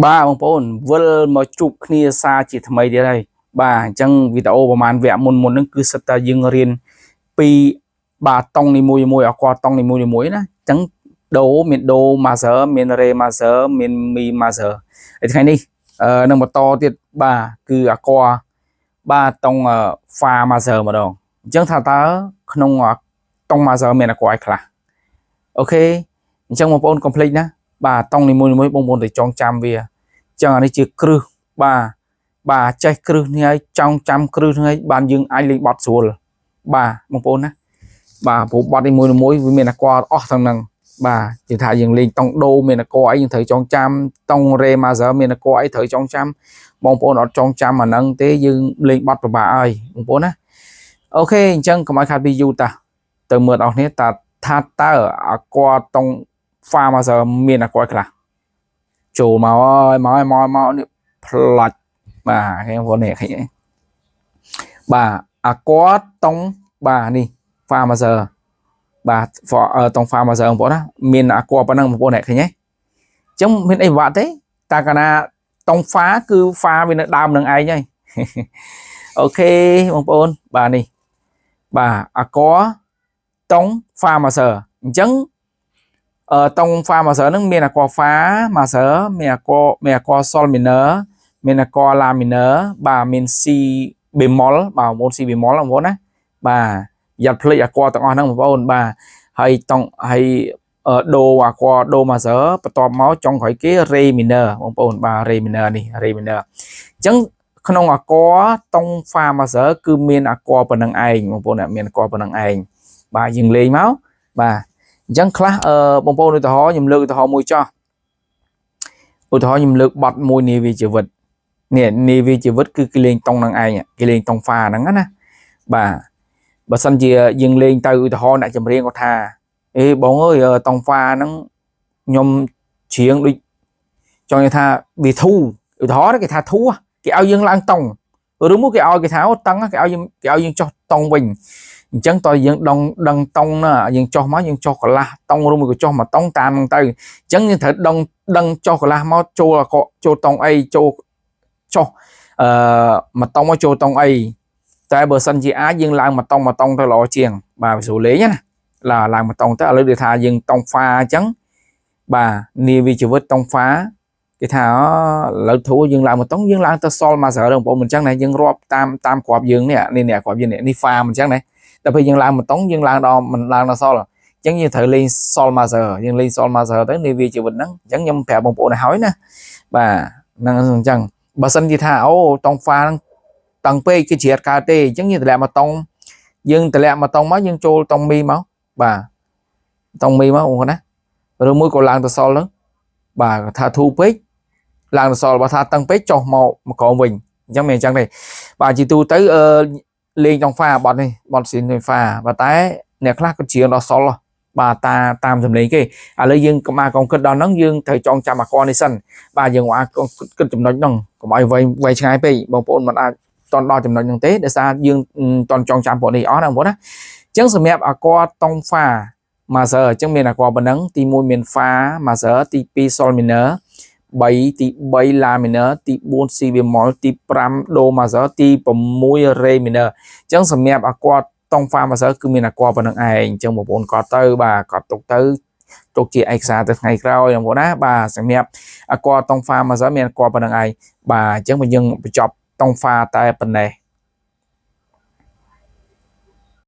បាទបងប្អូនវិលមកជួបគ្នាសារជាថ្មីទៀតហើយបាទអញ្ចឹងវីដេអូប្រហែលវគ្គមុនមុនហ្នឹងគឺសិតតែយើងរៀនពីបាទតង់នីមួយៗអក្សរតង់នីមួយៗណាអញ្ចឹងដូមានដូ majeur មានរេ majeur មានមី majeur ហើយថ្ងៃនេះនឹងបន្តទៀតបាទគឺអក្សរបាទតង់ហ្វា majeur ម្ដងអញ្ចឹងថាតើក្នុងតង់ majeur មានអក្សរអីខ្លះOK អញ្ចឹងបងប្អូនកុំភ្លេចណាបាទតង់នីមួយៗបងប្អូនទៅចងចាំវា ចឹងអានេះជាគ្រឹះបាទបាទចេះគ្រឹះនេះហើយចង់ចាំគ្រឹះនេះហើយបានយើងអាចលេងបត់ស្រួលបាទបងប្អូនណាបាទព្រោះបត់នីមួយៗវាមានអក្សរអស់ទាំងហ្នឹងបាទជាថាយើងលេងតង់ដូមានអក្សរអីយើងត្រូវចងចាំតង់រេ majeur មានអក្សរអីត្រូវចងចាំបងប្អូនអត់ចងចាំអាហ្នឹងទេយើងលេងបត់ពិបាកហើយបងប្អូនណាOK អញ្ចឹងកុំឲ្យខាតពីយូរតាទៅមើលអស់គ្នាតើថាតើអក្សរតង់ហ្វា majeur មានអក្សរខ្លះ ចូលមកហើយមកហើយមកមកនេះផ្លាច់បាទឃើញបងប្អូននេះឃើញទេបាទអាគាត់តង់បាទនេះ ហ្វា majeur បាទតង់ហ្វា majeur បងប្អូនណាមានអាគាត់ប៉ុណ្ណឹងបងប្អូននេះឃើញទេអញ្ចឹងមានអីពិបាកទេតាកាលណាតង់ហ្វាគឺហ្វាវានៅដើមនឹងឯងហើយ OK បងប្អូនបាទនេះបាទអាកតង់ហ្វា majeur អញ្ចឹង អឺតង់ហ្វា majeur ហ្នឹងមានអាកហ្វា majeur មានអាកមានអាក sol mineur មានអាក la mineur បាទមាន si bémol បាទបងប្អូន si bémol បងប្អូនណាបាទយ៉ាត់ភ្លេចអាកទាំងអស់ហ្នឹងបងប្អូនបាទហើយតង់ហើយដូអាកដូ majeur បន្ទាប់មកចុងក្រោយគេ ré mineur បងប្អូនបាទ ré mineur នេះ ré mineur អញ្ចឹងក្នុងអាកតង់ហ្វា majeur គឺមានអាកប៉ុណ្ណឹងឯងបងប្អូនមានអាកប៉ុណ្ណឹងឯងបាទយើងលេងមកបាទអញ្ចឹងខ្លះអឺបងប្អូនឧទាហរណ៍ខ្ញុំលើកឧទាហរណ៍មួយចោះឧទាហរណ៍ខ្ញុំលើកបទមួយនាវាជីវិតនេះនាវាជីវិតគឺគេលេងតង់នឹងឯងគេលេងតង់ហ្វាហ្នឹងណាបាទបើសិនជាយើងលេងទៅឧទាហរណ៍អ្នកចម្រៀងគាត់ថាអេបងអើយតង់ហ្វាហ្នឹងខ្ញុំច្រៀងដូចចង់និយាយថាវាធូរឧទាហរណ៍គេថាធូរគេឲ្យយើងឡើងតង់ឬមួយគេឲ្យគេថាអូតឹងគេឲ្យយើងគេឲ្យយើងចុះតង់វិញអញ្ចឹងតើយើងដឹងដឹងតង់ណាយើងចុះមកយើងចុះកន្លះតង់ឬមួយក៏ចុះមកតង់តាមហ្នឹងទៅអញ្ចឹងយើងត្រូវដឹងដឹងចុះកន្លះមកចូលចូលតង់អីចូលចុះអឺមកតង់មកចូលតង់អីតែបើសិនជាអាចយើងឡើងមកតង់មកតង់ទៅល្អជាងបាទវាស្រួលលេងណាឡាឡើងមកតង់ទៅឥឡូវដូចថាយើងតង់ហ្វាអញ្ចឹងបាទនាវាជីវិតតង់ហ្វាគេថាឥឡូវធូរយើងឡើងមកតង់យើងឡើងទៅសល់ majeur បងប្អូនមិនអញ្ចឹងណាយើងរាប់តាមតាមគ្រាប់យើងនេះនេះនេះគ្រាប់យើងនេះនេះហ្វាមិនអញ្ចឹងណាដល់ពេលយើងឡើងមកតង់យើងឡើងដល់មិនឡើងដល់សល់អញ្ចឹងយើងត្រូវលេងសល់ majeur យើងលេងសល់ majeur ទៅនាវាជីវិតហ្នឹងអញ្ចឹងខ្ញុំប្រាប់បងប្អូនឲ្យហើយណាបាទហ្នឹងអញ្ចឹងបើសិនជាថាអូតង់ហ្វាហ្នឹងតឹងពេកគេជ្រៀតកើតទេអញ្ចឹងយើងតម្លាក់មកតង់យើងតម្លាក់មកតង់មកយើងចូលតង់មីមកបាទតង់មីមកបងប្អូនណាឬមួយក៏ឡើងទៅសល់ហ្នឹងបាទថាធូរពេកឡើងទៅសល់បើថាតឹងពេកចុះមកមកក្រោមវិញអញ្ចឹងមិនអញ្ចឹងទេបាទជាទូទៅអឺលេងតង់ហ្វាបត់នេះបត់ស៊ីនហ្វាបាទតែអ្នកខ្លះក៏ច្រៀងដល់សល់បាទតាតាមសម្លេងគេឥឡូវយើងកុំអាកុំគិតដល់ហ្នឹងយើងត្រូវចងចាំអាកនេះសិនបាទយើងអាចគិតចំណុចហ្នឹងកុំឲ្យវែងវែងឆ្ងាយពេកបងប្អូនមិនអាចតន់ដល់ចំណុចហ្នឹងទេដោយសារយើងតន់ចងចាំពួកនេះអស់ណាបងប្អូនណាអញ្ចឹងសម្រាប់អាកតង់ហ្វា majeur អញ្ចឹងមានអាកប៉ុណ្ណឹងទី1មានហ្វា majeur ទី2 sol mineur 3ទី3 la mineur ទី4 si bémol ទី5 do majeur ទី6 ré mineur អញ្ចឹងសម្រាប់អាកតង់ហ្វា majeur គឺមានអាកប៉ុណ្ណឹងឯងអញ្ចឹងបងប្អូនកត់ទៅបាទកត់ទុកទៅទុកជាឯកសារទៅថ្ងៃក្រោយបងប្អូនណាបាទសម្រាប់អាកតង់ហ្វា majeur មានអាកប៉ុណ្ណឹងឯងបាទអញ្ចឹងបើយើងបញ្ចប់តង់ហ្វាតែប៉ុណ្ណេះ។